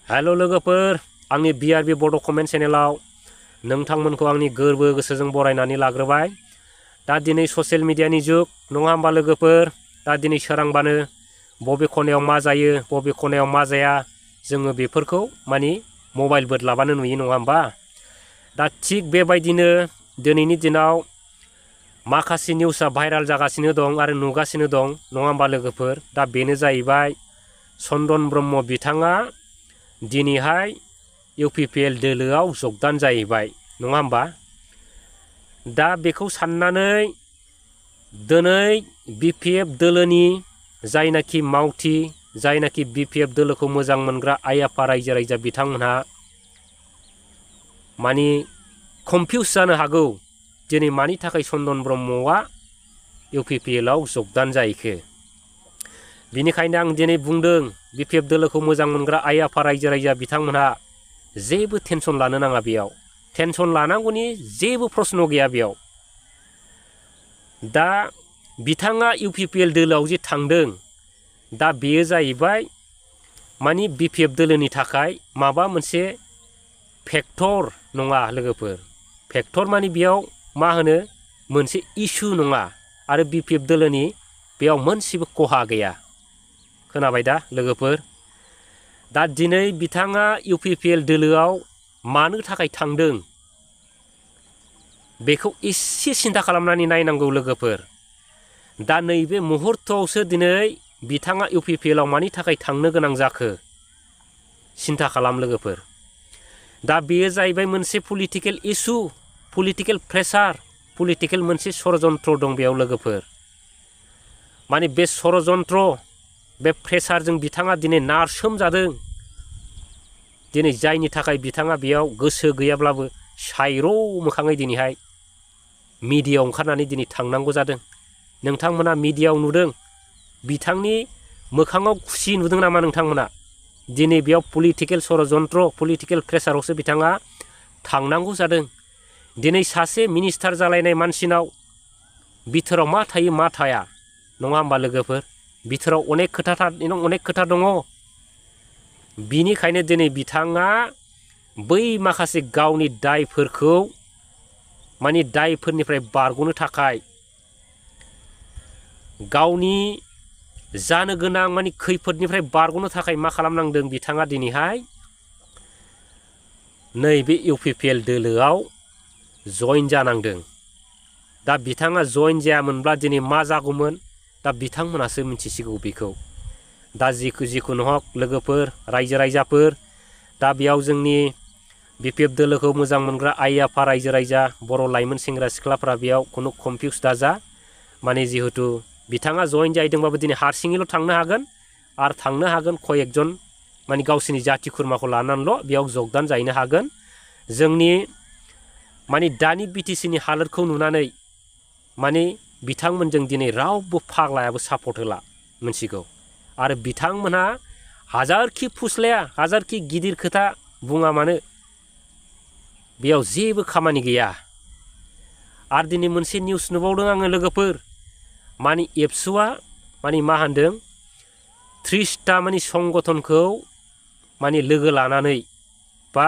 हेल' लोगोफोर आंनि BRB बड' कमेन्ट चेनेलाव नोंथांमोनखौ आंनि गोरबो गोसोजों बरायनानै लाग्रोबाय। दा दिनै ससियेल मिडियानि जुग नङा होमबा लोगोफोर? दा दिनै सोरांबानो बबे खनायाव मा जायो बबे खनायाव मा जाया जोङो बेफोरखौ मानि मबाइल बोदलाबानो नुयो नङा होमबा? दा थिग बेबायदिनो दिनैनि दिनाव माखासे निउसआ भाइराल जागासिनो दं आरो नुगासिनो दं नङा होमबा लोगोफोर? दा बेनो जाहैबाय चन्दन ब्रह्म बिथाङा दिनैहाय UPPL दोलोआव जगदान जाहैबाय नङा होमबा? दा बेखौ साननानै दिनै BPF दोलोनि जायनाखि मावथि जायनाखि BPF दोलोखौ मोजां मोनग्रा आइ आफा रायजो राजा बिथांमोनहा मानि कनफिउस जानो हागौ दिनै मानि थाखाय चन्दन ब्रह्मआ UPPL आव जगदान जाहैखो। बिनिखायनो आं दिनै बुंदों BPF दोलोखौ मोजां मोनग्रा आइ आफा रायजो राजा बिथांमोनहा जेबो टेनसन लानो नाङा, बेयाव टेनसन लानांगौनि जेबो प्रश्न गैया बेयाव। दा बिथाङा UPPL दोलोआव जे थांदों दा बेयो जाहैबाय मानि BPF दोलोनि थाखाय माबा मोनसे फेक्टर नङा लोगोफोर। फेक्टर मानि बेयाव मा होनो मोनसे इस्यु नङा आरो BPF दोलोनि बेयाव मोनसेबो खहा गैया। खोनाबाय दा लोगोफोर? दा दिनै बिथाङा UPPL दोलोआव मानो थाखाय थांदों बेखौ एसे सिन्था खालामनानै नायनांगौ लोगोफोर। दा नैबे मुहुर्तआवसो दिनै बिथाङा UPPL आव मानि थाखाय थांनो गोनां जाखो सिन्था खालाम लोगोफोर। दा बेयो जाहैबाय मोनसे political issue, political pressure, political मोनसे षड़यन्त्र दं बेयाव लोगोफोर। माने बे षड़यन्त्र बे प्रेसारजों बिथाङा दिनै नारसोमजादों। दिनै जायनि थाखाय बिथाङा बेयाव गोसो गैयाब्लाबो सायर' मोखाङै दिनैहाय मिडियायाव ओंखारनानै दिनै थांनांगौ जादों। नोंथांमोना मिडियायाव नुदों, बिथांनि मोखाङाव खुसि नुदों नामा नोंथांमोना? दिनै बेयाव पलिटिकेल षड़यन्त्र पलिटिकेल प्रेसारावसो बिथाङा थांनांगौ जादों। दिनै सासे मिनिस्टार जालायनाय मानसिनाव बिथोराव मा थायो मा थाया नङा होमबा लोगोफोर? बिथोराव अनेक खोथा दङ। बिनिखायनो दिनै बिथाङा बै माखासे गावनि दायफोरखौ माने दायफोरनिफ्राय बारग'नो थाखाय गावनि जानो गोनां माने खैफोदनिफ्राय बारग'नो थाखाय मा खालामनांदों बिथाङा दिनैहाय नैबे UPPL दोलोआव जइन जानांदों। दा बिथाङा जइन जायामोनब्ला दिनै मा जागौमोन दा बिथांमोनासो मिथिसिगौ बेखौ। दा जिखुनु हक लोगोफोर रायजो राजाफोर, दा बेयाव जोंनि BPF दोलोखौ मोजां मोनग्रा आइ आफा रायजो राजा बर' लाइमोन सेंग्रा सिख्लाफ्रा बेयाव खुनु कनफिउस दाजा। माने जिहेतु बिथाङा जइन जाहैदोंबाबो दिनै हारसिङैल' थांनो हागोन आरो थांनो हागोन कयेकजन माने गावसिनि जाथि खुरमाखौ लानानैल' बेयाव जगदान जाहैनो हागोन। जोंनि माने दानि BTC नि हालोदखौ नुनानै माने बिथांमोनजों दिनै रावबो फाग्लायाबो सापर्ट होला मोनसिगौ। आरो बिथांमोनहा हाजारखि फुस्लाया हाजारखि गिदिर खोथा बुङा मानो बेयाव जेबो खामानि गैया। आरो दिनै मोनसे निउस नुबावदों आङो लोगोफोर, माने एबसुआ माने मा होनदों 30टा माने संगठनखौ माने लोगो लानानै बा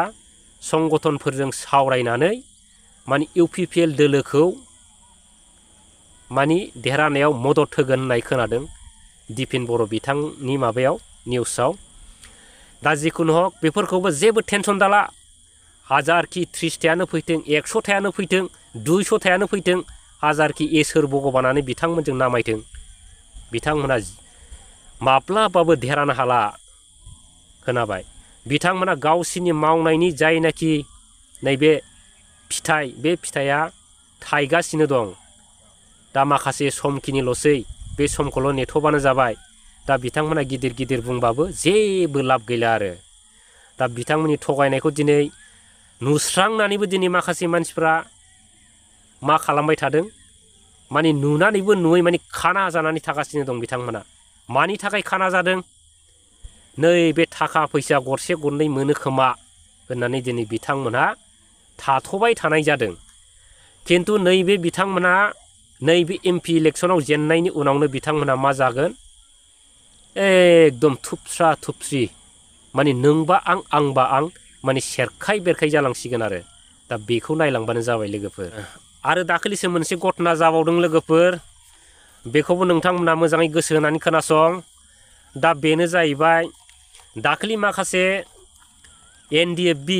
संगठनफोरजों सावरायनानै माने UPPL दोलोखौ माने देरहानायाव मदद होगोन होननाय खोनादों दिपेन बर' बिथांनि माबायाव निउसाव। दा जिखुनु हक बेफोरखौबो जेबो टेनसन दाला। हाजारखि 30थायानो फैथों 100थायानो फैथों 200थायानो फैथों हाजारखि इसोर भगबानानो बिथांमोनजों नामायथों बिथांमोना माब्लाबाबो देरहानो हाला। खोनाबाय? बिथांमोना गावसिनि मावनायनि जायनाखि नैबे फिथाइ बे फिथाइया थायगासिनो दं। दा माखासे समखिनिल'सै, बे समखौल' नेथ'बानो जाबाय। दा बिथांमोना गिदिर गिदिर बुंबाबो जेबो लाब गैला आरो। दा बिथांमोननि थगायनायखौ दिनै नुस्रांनानैबो दिनै माखासे मानसिफ्रा मा खालामबाय थादों माने नुनानैबो नुयै माने खाना जानानै थागासिनो दं बिथांमोना। मानि थाखाय खाना जादों? नैबे थाखा फैसा गरसे गरनै मोनो खोमा होननानै दिनै बिथांमोनहा थाथ'बाय थानाय जादों। खिन्थु नैबे बिथांमोनहा नैबे MP इलेक्सनाव जेननायनि उनावनो बिथांमोनहा मा जागोन एकदम थुबस्रा थुबस्रि माने नोंबा आं आंबा आं माने सेरखाय बेरखाय जालांसिगोन आरो दा बेखौ नायलांबानो जाबाय लोगोफोर। आरो दाखालिसो मोनसे घटना जाबावदों लोगोफोर, बेखौबो नोंथांमोना मोजाङै गोसो होनानै खोनासं। दा बेनो जाहैबाय दाखालि माखासे NDFB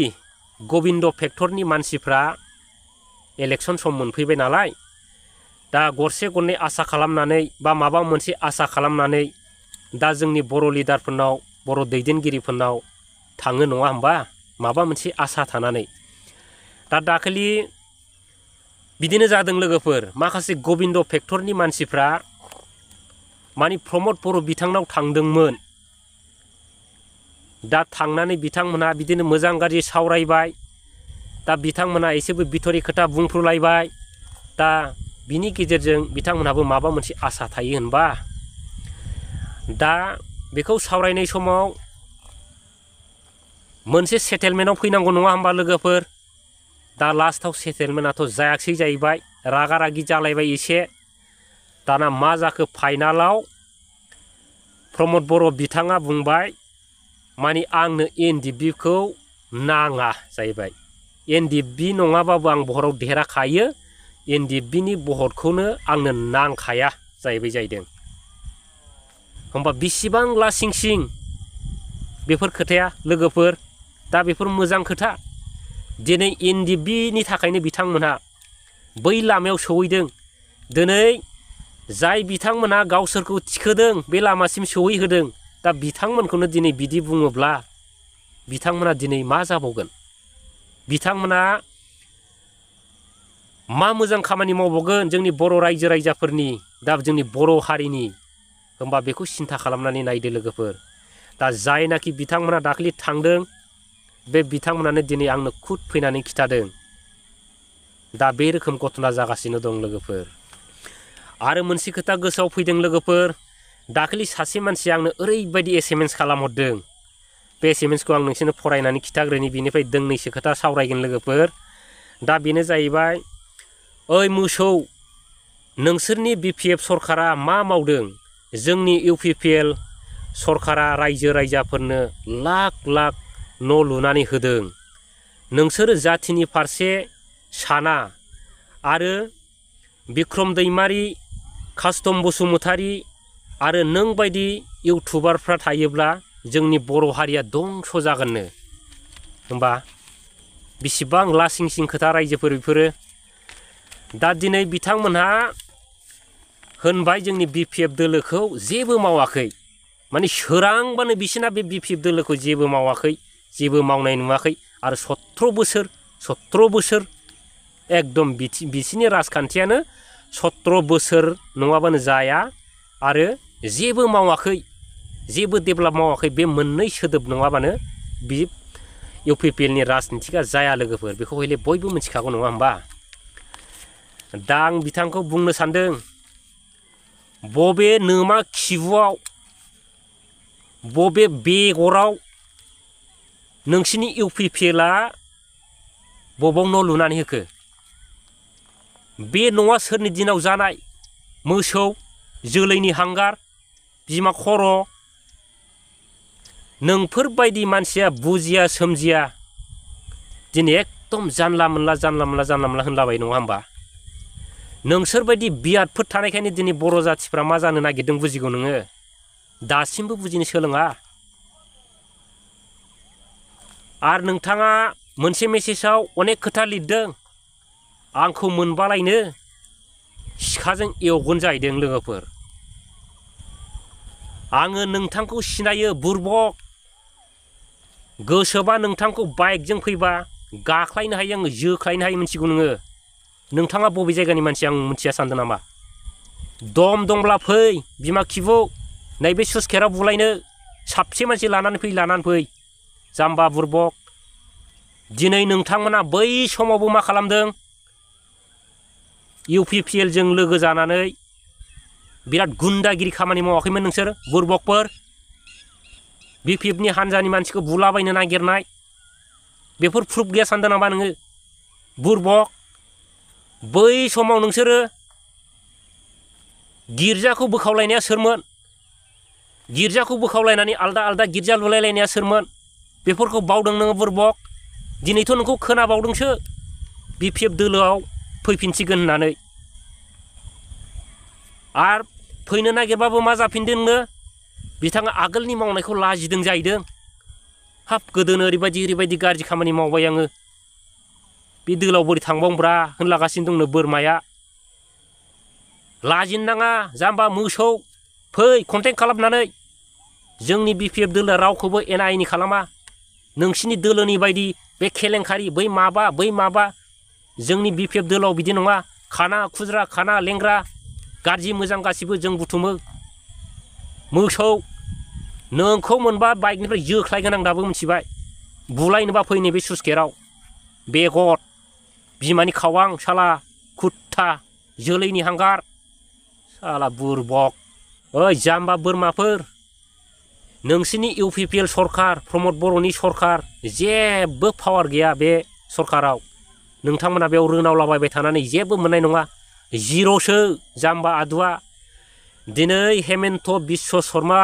गबिन्द फेक्टरनि मानसिफ्रा इलेक्सन सम मोनफैबाय नालाय, दा गरसे गरनै आसा खालामनानै बा माबा मोनसे आसा खालामनानै दा जोंनि बर' लिडारफोरनाव बर' दैदेनगिरिफोरनाव थाङो नङा होमबा, माबा मोनसे आसा थानानै। दा दाखालि बिदिनो जादों लोगोफोर, माखासे गबिन्द फेक्टरनि मानसिफ्रा माने प्रमद बर' बिथांनाव थांदोंमोन। दा थांनानै बिथांमोनहा बिदिनो मोजां गाज्रि सावरायबाय। दा बिथांमोनहा एसेबो बिथरि खोथा बुंफ्रुलायबाय। दा बिनि गेजेरजों बिथांमोनहाबो माबा मोनसे आसा थायो होनबा। दा बेखौ सावरायनाय समाव मोनसे सेटेलमेन्टआव फैनांगौ नङा होमबा लोगोफोर। दा लास्टआव सेटेलमेन्टआथ' जायाखिसै जाहैबाय, रागा रागि जालायबाय एसे। दाना मा जाखो, फाइनालाव प्रमद बर' बिथाङा बुंबाय माने आंनो NDFBखौ नाङा जाहैबाय। NDFB नङाबाबो आं भटआव देरहाखायो, NDFBनि भटखौनो आंनो नांखाया जाहैबाय जाहैदों। होमबा बेसेबां लासिं सिं बेफोर खोथाया लोगोफोर। दा बेफोर मोजां खोथा। दिनै NDFBनि थाखायनो बिथांमोनहा बै लामायाव सौहैदों। दिनै जाय बिथांमोनहा गावसोरखौ थिखोदों बे लामासिम सौहैहोदों, दा बिथांमोनखौनो दिनै बिदि बुङोब्ला बिथांमोना दिनै मा जाबावगोन? बिथांमोना मा मोजां खामानि मावबावगोन जोंनि बर' रायजो राजाफोरनि, दा जोंनि बर' हारिनि? होमबा बेखौ सिन्था खालामनानै नायदो लोगोफोर। दा जायनाखि बिथांमोना दाखालि थांदों, बे बिथांमोनानो दिनै आंनो खुद फैनानै खिथादों। दा बे रोखोम घटना जागासिनो दं लोगोफोर। आरो मोनसे खोथा गोसोआव फैदों लोगोफोर, दाखालि सासे मानसिया आंनो ओरैबायदि SMS खालामहरदों। बे SMSखौ आं नोंसोरनो फरायनानै खिथाग्रोनि, बिनिफ्राय दोंनैसो खोथा सावरायगोन लोगोफोर। दा बेनो जाहैबाय, ओइ मोसौ, नोंसोरनि BPF सरकारा मा मावदों? जोंनि UPPL सरकारा रायजो राजाफोरनो लाख लाख न' लुनानै होदों। नोंसोरो जाथिनि फारसे साना आरो बिक्रम दैमारि, कास्टम बसुमतारी आरो नों बायदि इउटुबारफ्रा थायोब्ला जोंनि बर' हारिया दंस' जागोननो। होमबा बेसेबां लासिं सिं खोथा रायजोफोर बेफोरो। दा दिनै बिथांमोनहा होनबाय जोंनि BPF दोलोखौ जेबो मावाखै। माने सोरांबानो बिसिना बे BPF दोलोखौ जेबो मावाखै, जेबो मावनाय नुवाखै। आरो 17 बोसोर एकदम बिसिनि राजखान्थियानो 17 बोसोर नङाबानो जाया। आरो जेबो मावाखै, जेबो डेभेलप मावाखै। बे मोननै सोदोब नङाबानो बि UPPLनि राजनितिका जाया लोगोफोर। बेखौ हयले बयबो मिथिखागौ नङा होमबा। दा आं बिथांखौ बुंनो सानदों, बबे नोमा खिबुआव, बबे बेगराव नोंसिनि UPPLआ बबाव न' लुनानै होखो? बे न'आ सोरनि दिनाव जानाय? मोसौ जोलैनि हांगार, बिमा खर'। नोंफोरबायदि मानसिया बुजिया सोमजिया दिनै एकदम जानला मोनला होनलाबाय नङा होमबा। नोंसोरबायदि बियादफोर थानायखायनो दिनै बर' जाथिफ्रा मा जानो नागिरदों बुजिगौ नोङो। दासिमबो बुजिनो सोलोङा। आरो नोंथाङा मोनसे मेसेजाव अनेक खोथा लिरदों, आंखौ मोनबालायनो सिखाजों एवगोन जाहैदों लोगोफोर। आङो नोंथांखौ सिनायो बुरबक। गोसोबा नोंथांखौ बाइकजों फैबा गाख्लायनो हायो, आङो जोख्लायनो हायो, मिथिगौ नोङो। नोंथाङा बबे जायगानि मानसि आं मिथिया सानदों नामा? दम दंब्ला फै बिमा खिबु, नैबे सुसखेराव बुलायनो साबसे मानसि लानानै फै। जाम्बा बुरबक। दिनै नोंथांमोना बै समावबो मा खालामदों? UPPLजों लोगो जानानै बिराद गुन्दागिरि खामानि मावाखैमोन नोंसोर बुरबकफोर? BPFनि हानजानि मानसिखौ बुलाबायनो नागिरनाय, बेफोर प्रुफ गैया सानदों नामा नोङो बुरबक? बै समाव नोंसोरो गिर्जाखौ बोखावलायनाया सोरमोन? गिर्जाखौ बोखावलायनानै आलदा आलदा गिर्जा लुलायलायनाया सोरमोन? बेफोरखौ बावदों नोङो बुरबक दिनैथ' नोंखौ खोनाबावदोंसो BPF दोलोआव फैफिनसिगोन होननानै आर फैनो नागिरबाबो मा जाफिनदों नोङो बिथाङा आगोलनि मावनायखौ लाजिदों जाहैदों हाब गोदोनो ओरैबायदि गाज्रि खामानि मावबाय आङो बे दोलाव बोरै थांबावब्रा होनलागासिनो दंनो बोरमाया लाजिनो नाङा जाम्बा मोसौ फै कन्टेक्ट खालामनानै जोंनि BPF दोलोआ रावखौबो एना एनि खालामा नोंसिनि दोलोनि बायदि बे केलेंखारि बै माबा जोंनि BPF दोलोआव बिदि नङा खाना खुज्रा खाना लेंग्रा गाज्रि मोजां गासिबो जों बुथुमो मोसौ नोंखौ मोनबा बाइकनिफ्राय जोख्लायगोन आं दाबो मिथिबाय बुलायनोबा फै नैबे सुसकेराव बेगत बिमानि खावां साला कुत्ता जोलैनि हांगार साला बुरबक ओइ जाम्बा बोरमाफोर नोंसिनि UPPL सरकार प्रमद बर'नि सरकार जेबो पावार गैया बे सरकाराव नोंथांमोना बेयाव रोनावलाबायबाय थानानै जेबो मोननाय नङा जिर'सो जाम्बा आदुआ दिनै हेमन्त बिश्व शर्मा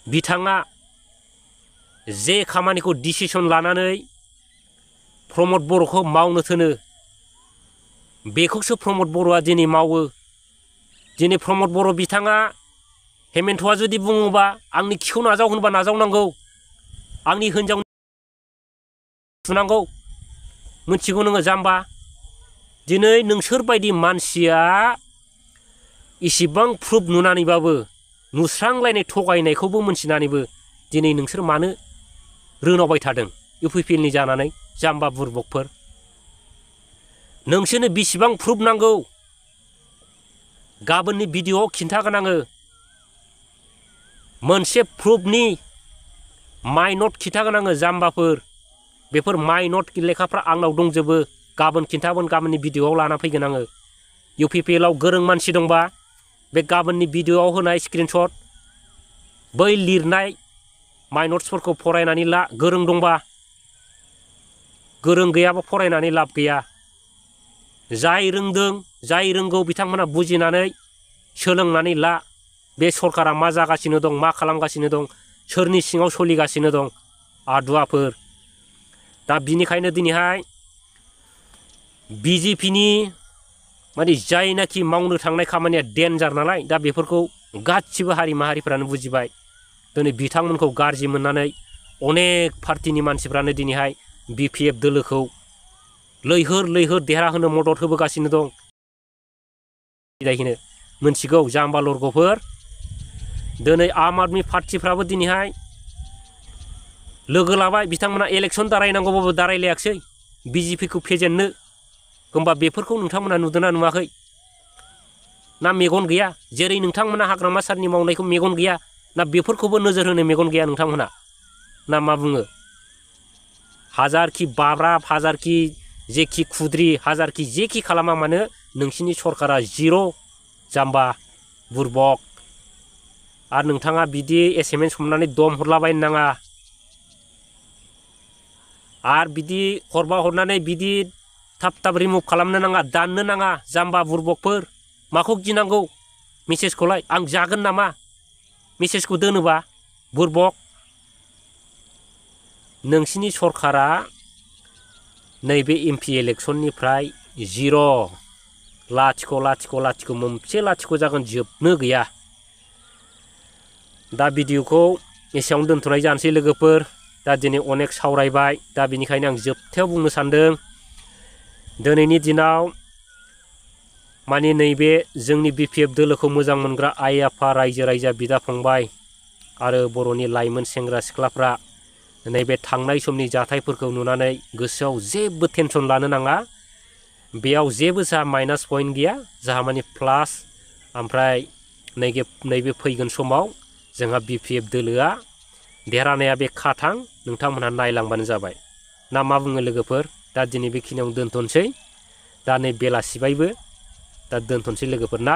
बिथाङा जे खामानिखौ डिसिसन लानानै प्रमद बर'खौ मावनो थोनो बेखौसो प्रमद बर'आ दिनै मावो दिनै प्रमद बर' बिथाङा हेमन्तआ जुदि बुङोबा आंनि खिखौ नाजाव होनबा नाजावनांगौ आंनि हिनजाव थुनांगौ मिथिगौ नोङो जाम्बा दिनै नोंसोरबायदि मानसिया इसिबां प्रुफ नुनानैबाबो नुस्रांलायनाय थगायनायखौबो मिथिनानैबो दिनै नोंसोर मानो रोनावबाय थादों UPPLनि जानानै जाम्बा बुरबकफोर नोंसोरनो बेसेबां प्रुफ नांगौ गाबोननि भिडिअ'आव खिन्थागोन आङो मोनसे प्रुफनि माइ नट खिन्थागोन आङो जाम्बाफोर बेफोर माइ नट लेखाफ्रा आंनाव दंजोबो गाबोन खिन्थागोन गाबोननि भिडिअ'आव लाना फैगोन आङो UPPLआव गोरों मानसि दंबा बे गाबोननि भिडिअ'आव होनाय स्क्रिनशट बै लिरनाय माइ नट्सफोरखौ फरायनानै ला गोरों दंबा गोरों गैयाबा फरायनानै लाब गैया जाय रोंदों जाय रोंगौ बिथांमोना बुजिनानै सोलोंनानै ला बे सरकारा मा जागासिनो दं मा खालामगासिनो दं सोरनि सिङाव सोलिगासिनो दं आदुवाफोर दा बिनिखायनो दिनैहाय BJPनि माने जायनाखि मावनो थांनाय खामानिया डेन्जार नालाय दा बेफोरखौ गासिबो हारि माहारिफ्रानो बुजिबाय दिनै बिथांमोनखौ गाज्रि मोननानै अनेक पार्टिनि मानसिफ्रानो दिनैहाय BPF दोलोखौ लैहोर देरहाहोनो मदद होबोगासिनो दं बिदायनो मोनथिगौ जाम्बा लरग'फोर दिनै आम आदमि पार्टिफ्राबो दिनैहाय लोगो लाबाय बिथांमोना इलेक्सन दारायनांगौबाबो दारायलायाखिसै BJPखौ फेजेननो होमबा बेफोरखौ नोंथांमोना नुदोंना नुवाखै ना मेगन गैया जेरै नोंथांमोना हाग्रामा सारनि मावनायखौ मेगन गैया ना बेफोरखौबो नोजोर होनो मेगन गैया नोंथांमोना ना मा बुङो हाजारखि बाब्राब हाजारखि जेखि खुद्रि हाजारखि जेखि खालामा मानो नोंसिनि सरकारा जिर' जाम्बा बुरबक आरो नोंथाङा बिदि SMS हमनानै दम हरलाबायनो नाङा आरो बिदि हरबा हरनानै बिदि थाब रिमुभ खालामनो नाङा दाननो नाङा जाम्बा बुरबकफोर माखौ गिनांगौ मेसेजखौलाय आं जागोन नामा मेसेजखौ दोनोबा बुरबक नोंसिनि सरकारा नैबे MP इलेक्सननिफ्राय जिर' लाथिख' मोनसे लाथिख' जागोन जोबनो गैया दा भिडिअखौ एसेयावनो दोनथ'नाय जानोसै लोगोफोर दा दिनै अनेक सावरायबाय दा बेनिखायनो आं जोबथायाव बुंनो सानदों दिनैनि दिनाव माने नैबे जोंनि BPF दोलोखौ मोजां मोनग्रा आइ आफा रायजो राजा बिदा फंबाय आरो बर'नि लाइमोन सेंग्रा सिख्लाफ्रा नैबे थांनाय समनि जाथायफोरखौ नुनानै गोसोआव जेबो टेनसन लानो नाङा बेयाव जेबो जा माइनास पइन्ट गैया जाहा माने प्लास ओमफ्राय नैबे फैगोन समाव जोंहा BPF दोलोआ देरहानाया बे खाथां नोंथांमोनहा नायलांबानो जाबाय ना मा बुङो लोगोफोर दा दिनै बेखिनियावनो दोनथ'नोसै दा नै बेलासिबायबो दा दोनथ'नोसै लोगोफोर ना